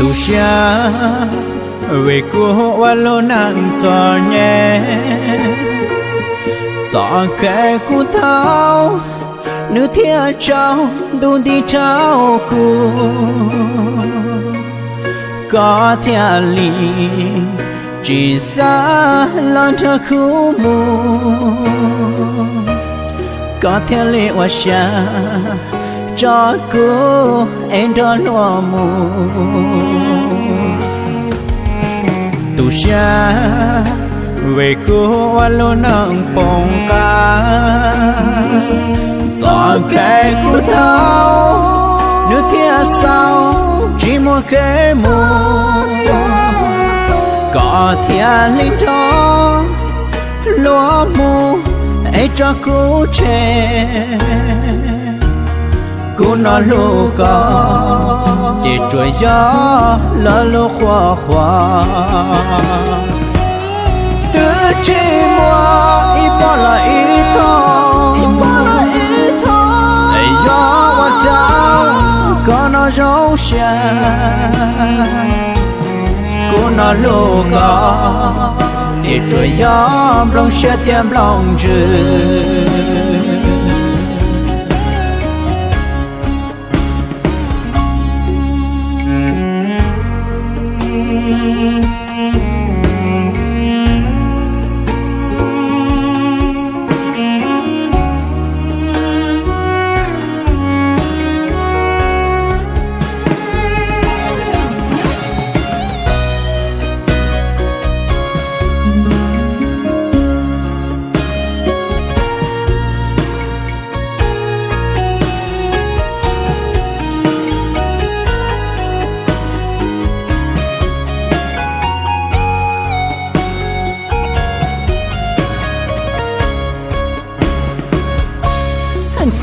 Tu siab vim kuv ua lub neej txom nyem, txoj kev kuv thauj, nws thiaj tsaus ntuj nti rau kuv. Koj thiaj li tsis xav los nrog kuv mus, koj thiaj li ua siab tso kuv es nrog luag mus. Tu siab vim kuv ua lub neej poob qab, txoj kev kuv thauj, nws thiaj xaus tsis muaj kev mus, koj thiaj li nrog luag mus es tso kuv tseg. Kuv no hlub koj ces tsuas yog lawv lub qhuab qhuas, twb tsis muaj ib pob los ib thooj, es yuav ua rau koj no zoo siab. Kuv no hlub koj ces tsuas yog nplooj siab thiab nplooj ntsws.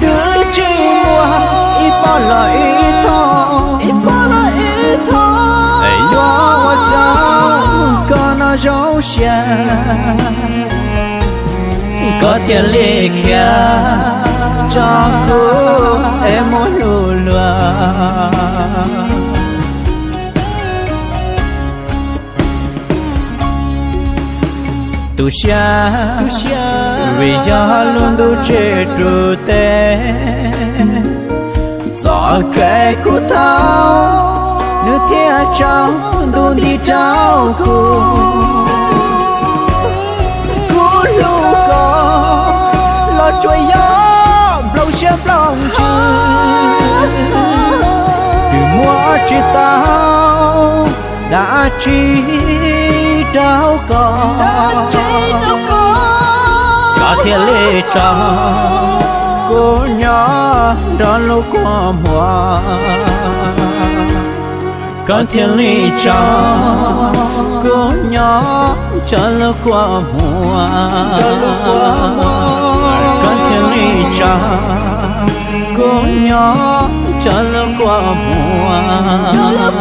Twb tsis muaj ib pob los ib thooj, es yuav ua rau koj no zoo siab. Koj thiaj li khiav tso kuv es mus hlub luag. Tu siab vim yog lub ntuj tsis ruv teb, txoj kev kuv thauj, nws thiaj tsaus ntuj nti rau kuv. Kuv hlub koj los tsuas yog nplooj siab nplooj ntsws, twb muab tsis tau dab tsi rau koj, koj thiaj li tso kuv nyob nrog lub kua muag. Koj thiaj li tso kuv nyob nrog lub kua muag. Koj thiaj li tso kuv nyob nrog lub kua muag.